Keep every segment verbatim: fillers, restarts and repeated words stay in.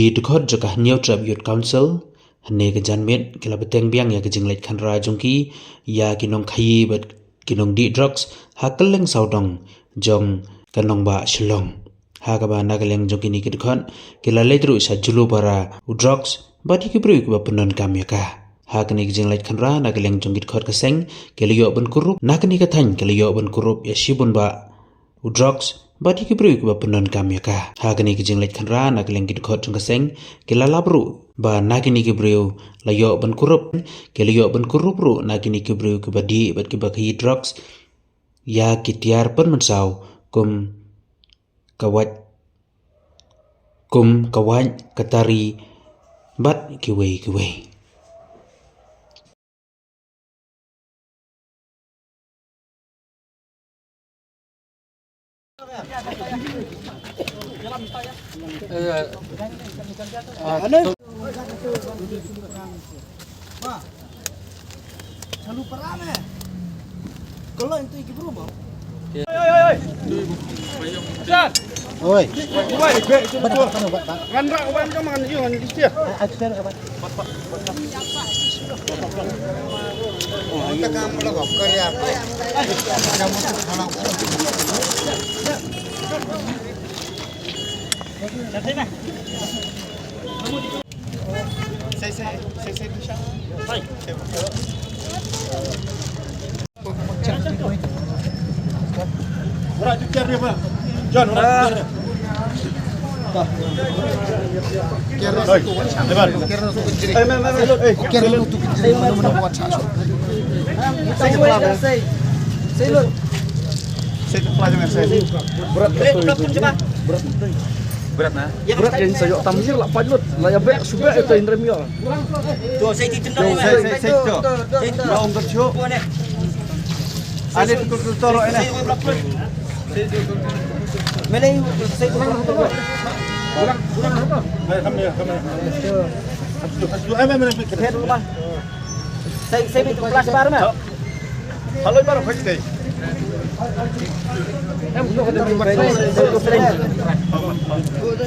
Ki dkhot jong ka Hynñiewtrep Youth Council hynne ka janmiet ki la bteng biang ïa ka jingleit khanra jong ki ïa ki nongkhaïi bad ki nongdih drugs ha kylleng sawdong jong ka nongbah Shillong. Ha kaba na ka liang jong kine ki dkhot ki la leit ruh sha jylliew para u drugs bad ïa ki briew kiba pyndonkam ïa ka. Ha kane ka jingleit khanra na ka liang jong ki dkhot ka seng ki la ïoh ban kurup, na kane ka thaiñ ki la ïoh ban kurup ïa shibun bah u drugs bad ïa ki briew kiba pyndonkam ïa ka. Ha kane ka jingleit khanra na ka liang ki dkhot jong ka seng ki la lap ruh ba na kine ki briew la ïoh ban kurup, ki la ïoh ban kurup ruh na kine ki briew kiba dih bad kiba khaïi drugs ïa ki tiar pynmynsaw kum ka wait, kum ka wait, ka tari bad kiwei kiwei. Oi. Ngan rak wan ka man ïa ngan di sia. Berat na. Berat, yang saya tamir lah palut, lah ya bek subek itu indra mio. Tu saya di tendang. Saya saya saya tu. Mau bercu. Ada tu tu tu ini. Melai saya kurang tu. Kurang kurang apa? Kami kami. Aduh, aduh, aduh, aduh. Saya saya itu kelas bar mah. Hello, baru kau cakap.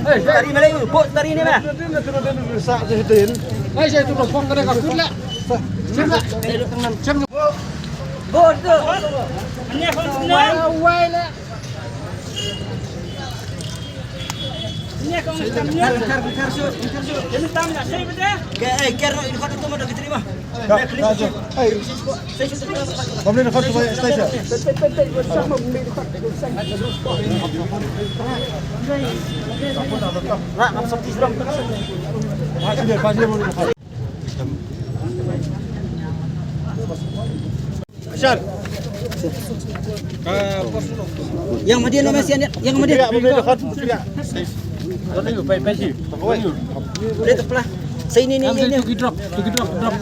Tari Melayu, bot tari ni mah. Hai, saya tu kau kena kau kut lah. Bot tu. Wai, wai lah. Action. Yang madian lo masian yang madian. Dia tu pula. Saya ni ni ni. Drop, drop, drop.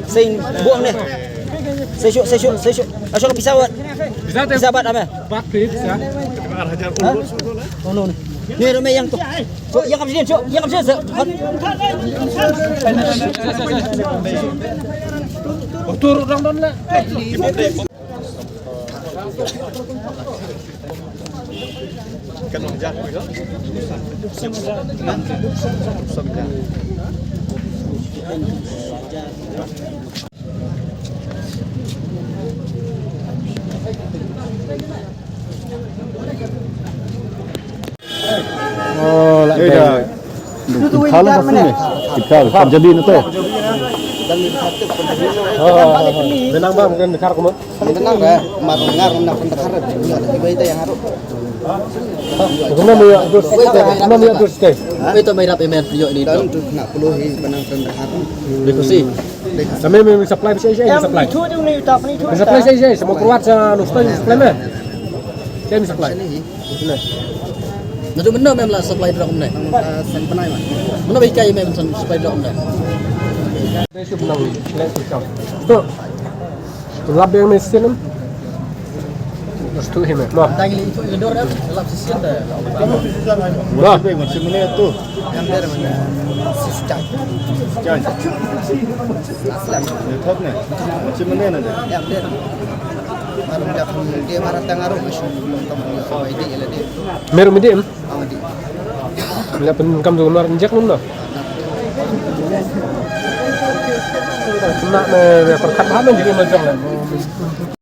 Saya buang ni. Saya syuk, saya syuk, saya syuk. Asal pisawat. Bisa bat apa? Bat bisa. Oh no. Ni rumah yang tu. Yang apa sini, Cuk? Yang apa sini? Turun orang dong lah. Oh, lah. Khal ka sini. Khal Punjabi na to. Benang ba kan khar kuma. Benang ba mar ngar na kan khar. Ibai ta yang haru. Kuma me ya dus. Kuma me ya dus te. Ibai ta mai rap emen yo ni. Dan tu kena puluh hi benang kan khar. Bekusi. Sampai me supply, supply. Supply, supply, sama kuat sa nustan supply me. Saya supply. Nadu meno mem la supply drug mene. Sen penai ma. Meno ba kai mem sen supply drug mene. Besu benang. Tu. Tu lab yang mesin. Terus tu hime. Ma. Tang li tu ledor dah. Lab sisi dah. Wah. Masih mana tu? Yang dia mana? Sisi cai. Cai. Aslam. Ni thot ni. Masih mana ni? Yang dia. Baru dah dia marah tang arung masih belum tahu dia. Meru medium. Amadi. Nga pyn kam tu nar injek mun no. Kena ne, ne perkat ha ne jingim la jong ne.